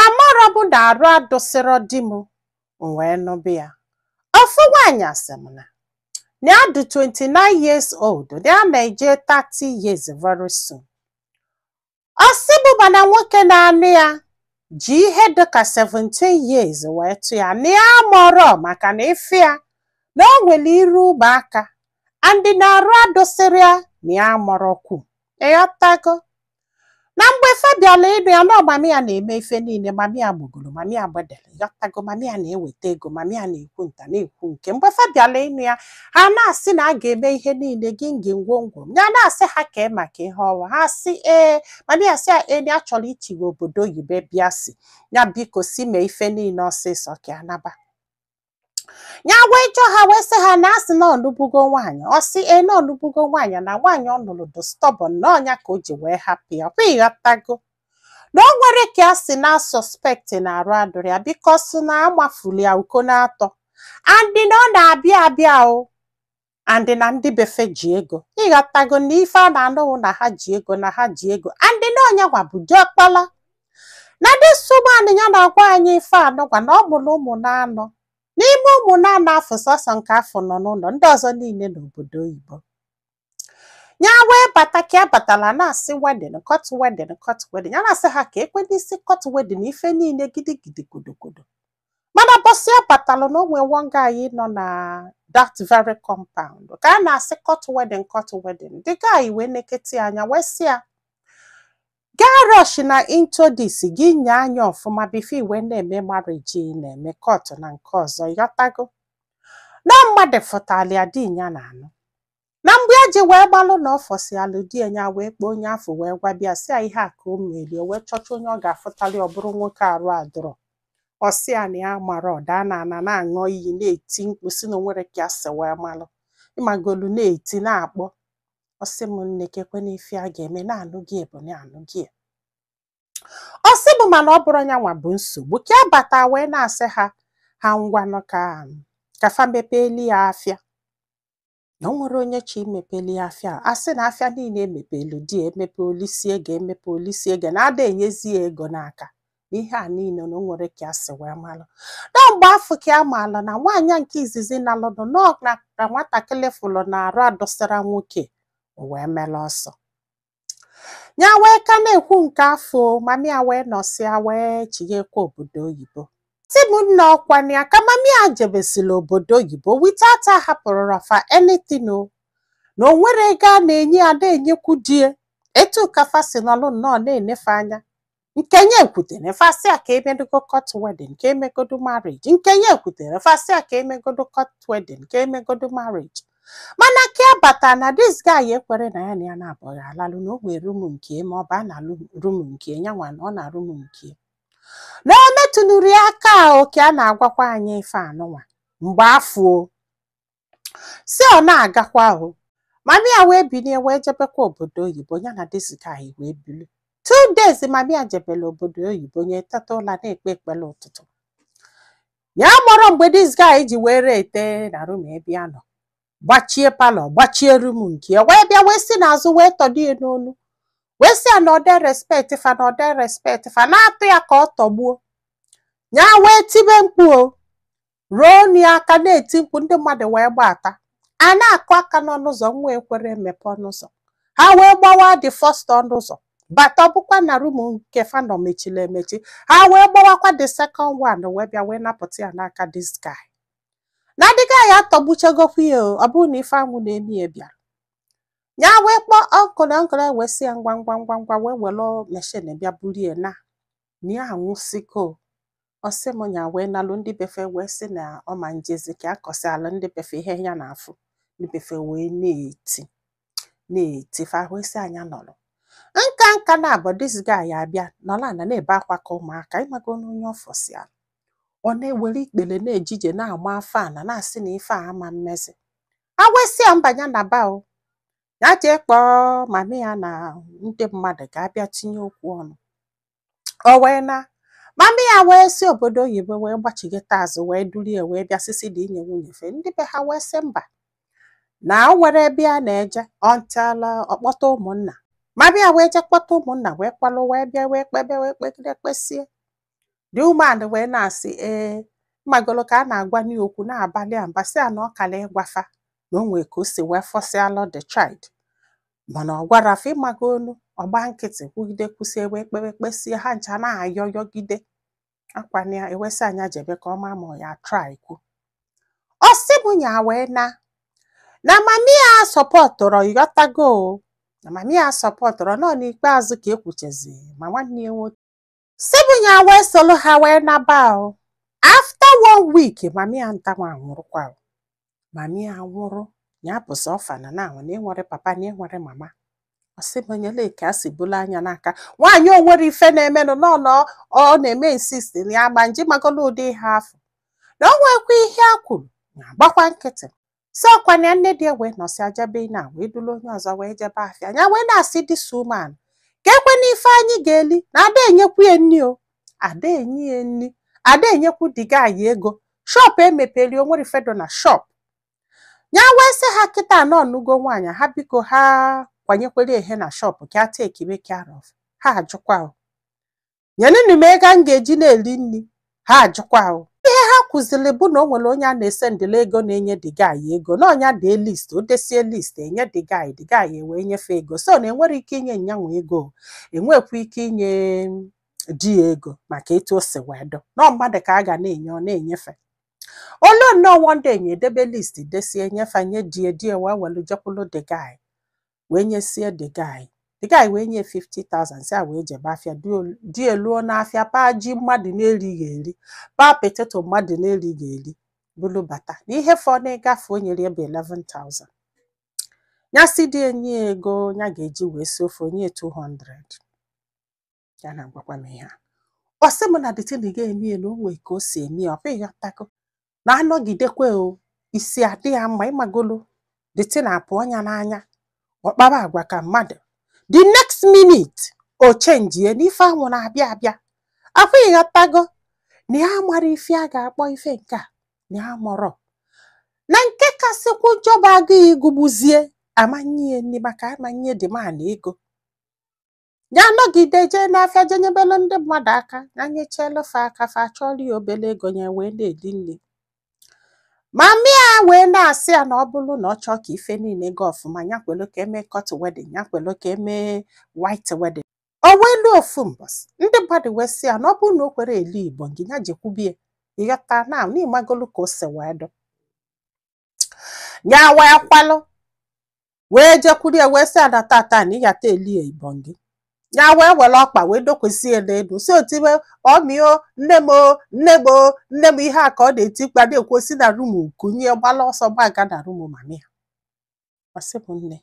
Amarọ m na arụ adụsịrọ di m, m wee nụbụ ya. Ofu nwaanyị asị m na ya dị 29 years old, na ya na-eje 30 years very soon. Ọ sị m mana nwoke na-anụ ya ji ihe dịka 17 years wee tụ ya, na ya mọrọ maka na ife ya na o nwere iru ụmụaka and na arụ adụsịrị ya, na ya mọrọkwu. Ịghọtago? Na mgbe fa bịala ịnụ ya, na mummy ya na-eme ife niile, mummy ya gbugoro, mummy ya gbedere. Ịghọtago? Mummy ya na-eweta ego, mummy ya na-ekwu nta na-ekwu nke. Mgbe fa bịala ịnụ ya, ha na-asị na a ga-eme ihe niile gị ngị ngwongwo ya, na-asị ha kee maka ihe ọwa. Ha sị ee. Mummy ya sị ya ee, na ya chọrọ ichiga obodo oyibo, bịa si ya biko si mee ife niile ọsịsọ ka ya naba. Ya wee jụọ ha, wee sị ha na asị na ọnụbugo nwaanyị. Ọ sị ee, na ọnụbugo nwaanyị, na nwaanyị ọ nụrụ dị stubborn, na ọnya ka o ji wee hapụ ya. Kwa ịghọtago na o nwere ka a sị na suspect na arụ adụrụ ya, because na amafulu ya uko na-atọ and na ọ na-abịa abịa o, and na ndị befe ji ego. Ịghọtago na ife a na-anụwụ na ha ji ego, na ha ji ego, and na ọnya gwa bụ diọkpala na this woman ya na-agwa anyị ife anụgwa, na ọ mụrụ ụmụ na-anọ. N'ime ụmụ na-anọ afọ, sọsọ nke afọ nọ n'ụlọ, ndị ọzọ niile n'obodo oyibo. Ya wee bata, ka ya batara, na-asị wedding, court wedding, court wedding. Ya na-asị ha ka ekwe n'isi court wedding, ife niile gidigidi godogodo. Mana bọsị ya batalụ, na o nwee one guy nọ na that very compound ka a na-asị court wedding, court wedding. The guy wee nekete ya anya, wee sị ya gaa rush na into this gị nye anya ọfụma before iwe na-eme marriage ị na-eme court na nke ọzọ. Ịghọtago na mmadụ fụtala ya di ya na-anụ na mgbe ya ji wee gbalụ na ọ fọsialụ di ya, ya wee kpọọ onye afọ wee gwa bịa sị ya ihe a ka o merie. O wee chọcha onye ọ ga-afụtalị, ọ bụrụ nwoke arụ adụrọ. Ọ sị ya na ya mara ọda na ana na-aṅụ iyi, na-eti mkpu, si na o nwere ka ya si wee malụ ịmagolu, na-eti na-akpọ. Ọ sị m nne, kekwe n'ife a ga-eme na-anụ gị bụ na-anụ gị. Ọ sị bụ mana ọ bụrụ ya nwa bụ nsogbu ka ya bata wee na-asị ha, ha ngwanụ ka fa mepeeli ya afịa, na o nwere onye chi imepeli ya afịa. A sị na afịa niile emepelu di ya, emepe olisi ego, emepe olisi ego, na ada enyezi ya ego n'aka ihe a niile, na o nwere ka ya si wee malụ na mgbe afọ ka ya maala na nwaanyị nke izizi na-alụnụ nọ na ka nwatakịrị fụlụ na arụ adọsara nwoke, o wee mele ọsọ. Ya wee ka na-ekwu nke afọ, mummy ya wee nọsịa wee chighekwa obodo oyibo. Si m nna, ọkwana ya ka mummy ya jebesila obodo oyibo without hapụrụ fa anything o, na o nwere ego a na-enye ya, na-enyekwu die etu kafa si nọlụ nnọọ na-enefe anya. Nke nye ekwutere fasị a ka emedogo court wedding, ka emegodo marriage. Nke nye ekwutere fasị a ka emegodo court wedding, ka emegodo marriage. Mana ka ya bata na this guy ekwere na ya na ya na-abụghị alalụ, na o nwere room nke ma ọ bụ a na room nke ya nwa, na ọ na room nke na o metụnuru ya aka o. Ka a na-agwakwa anyị ife anụnwa mgbe afọ o si ọ na-agakwa o, mummy ya wee binie wee jebekwa obodo oyibo, ya na this guy wee bili. 2 days mummy ya jebele obodo oyibo, nye teta ụla na-ekpe ekpere ụtụtụ. Ya mụrụ mgbe this guy ji wee ete na room ebe ya nọ, gbachie parlour, gbachie room nke ya, wee bịa wee si n'azụ wee tọdo ya n'onu, wee sị ya na ọde respect fa, na ọde respect fa, na-atụ ya ka ọ tọgbuo ya. Wee tibe mkpu o ruo onu ya aka, na-eti mkpu, ndị mmadụ wee gbata, a na-akụ aka n'ọnụ ụzọ, nwa ekwere emepe ọnụ ụzọ. Ha wee gbawa the first ọnụ ụzọ bata, ọ bụkwa na room nke fa nọ mechiri emechi. Ha wee gbawakwa the second one, wee bịa wee napụta ya n'aka this guy. Na the guy ya atọgbuchagokwa ya o. Ọ bụrụ na ife anwụ na-eme ya bịara, ya wee kpọọ uncle, uncle wee sị ya ngwa ngwa ngwa ngwa, wee were machine bịa burie na na ya anwụsịgo. Ọ sị m nya wee nalụ ndị befe, wee sị na ọ ma njezi ka akọsịalụ ndị befe ihe ya na-afụ. Ndị befe wee na-eti na-eti, fa wee sị anya nọrọ nka nka na abụ. This guy abịa nọrọ ana na-ebe akwa ka ụmụaka. Ịmago na onye ọfọsịalụ, ọ na-ewere ikpere na-ejije na-ama afọ ana, na-asị na ife a ama mmezi. A wee sị ya mba, ya na ba o, ya jee kpọọ mummy ya na ndị mmadụ ga-abịa tinye okwu ọnụ. O wee na mummy ya wee si obodo oyibo wee gbachigata azụ, wee durie, wee bịa sisi dị inye nwunye fe. Ndị be ha wee sị mba, na o nwere ebe a na-eje until ọkpọta ụmụnna. Mummy ya wee jee kpọta ụmụnna, wee kwalụ, wee bịa, wee kpebe, wee kpegide, kpesie. The woman wee na-asị, ee, mmagolo ka a na-agwa okwu na-abalị a mba, sị ya na ọ kala ịgwafa na o nwee ka o si wee fọsịalụ the child, mana ọ gwara fa. Ịmago onu ọgba nkịtị kwugide kwụsie, wee kpewe kpesie, ha ncha na-ayọ yọgide akwana ya, ewesị anya jebe ka ọ maa ma ọ ya try kwu. Ọ sị m nya wee na mummy ya supportụrụ, ịghọtago o, na mummy ya supportụrụ nọ. N'ikpeazụ ka ekwuchezi ma nwanne ya nwoke sị m nya wee soro ha wee naba o. After one week, mummy ya ntanwa nwụrụkwa o. Mummy ya nwụrụ, ya bụzi ọfana na ahụ na enwere papa na enwere mama. Ọ sị m nyele ka a si bulu anya n'aka nwaanyị, o nwere ife na-emenụ nọ na ọ na-eme insist na ya gba nji magolo ụdị ihe afọ na o nwekwa ihe a kwuru na agbakwa nkịtị. Si ọkwa na nne dị wee nọsị ajebe na wee dulu onye ọzọ wee jebe afịa ya, wee na-asị this woman ka ekwe n'ife anyị ga-eli na ada enyekwu ya nni o, ada enye ya nni, ada enyekwu diga anyị ego. Shop emepeli, o nwere ifedo na shop ya. Wee sị ha kịta nọ ọnụgo nwaanyị ha, biko ha kwanyekwere ehe na shop ka a take care of ha. Ajụkwa o, nyenụnụ m ego m ga-eji na-eri nri. Ha ajụkwa o. Ihe ha kụziri bụ na o nwere onye a na-esendịla ego na-enye the guy ego, na ọnya dee list, o desie list enye the guy, the guy wee nyefe ego. So na enwere ike inye nyanwa ego, enwekwa ike inye di ya ego maka etu o si wee dụ nọọ mmadụ ka a ga na-enye, ọ na-enyefe olu nnọọ. One day nye edebe list, desie, nyefe, nye die, die wee welu jekwulu the guy, wee nyesie the guy, the guy wee nye 50,000, si a wee jebe afịa. Di eluo n'afịa, paa ji mmadụ na-erighị eri, paa potato mmadụ na-erighị eri, bulu bata na ihe fọ na-egafe o nyere ebe 11,000. Ya si di enye ya ego ya ga-eji wee si ofe, onye 200. Ya na-agwakwa m ihe a, ọ sị m na the thing ga-eme ya na o nwee ka o si eme ya, ọ bụghị ghọtago na anọgidekwe o isi adị ya mma. Ịmagolo the thing apụọ ya n'anya, ọ kpara agwa ka mmadụ, the next minute o chenjie n'ife anwụ na-abịa abịa akwa. Ịghọtago na ya mara ife a ga-akpọ ife nke a na ya mụrọ na nke kasịkwu njọ bụ agụụ ịgụgbuzie amanye ya nri maka amanye dị man ego. Ya nọgide jee n'afịa, jee nyebelu ndị mmadụ aka, ya nyechelu fa aka, fa chọrọ ya obele ego, ya wee na-eri nri. Mummy ya wee na-asị ya na ọ bụrụ na ọ chọọ ka ife niile gaa ọfụma, ya kwelu ka emee court wedding, ya kwelu ka emee white wedding. O wee luo ofu mbọsị, ndị mmadụ wee sị ya na ọ bụrụ na o kwere eli igbo ngị, ya jekwubie. Ịghọta na n'ịmagolu ka o si wee dụ ya, wee kwalụ wee jekwuru ya, wee sị ya na tata na ịyata eli igbo ngị. Ya wee were ọkpa wee dokwesị ya n'elu, si otibe ọmịo, "Nne m o, nne m o, nne m!" Ihe a ka ọ na-eti mkpa, na-ekwu si na room kunye, gbala ọsọ gbaga na room mummy ya. Ọ sị m nne.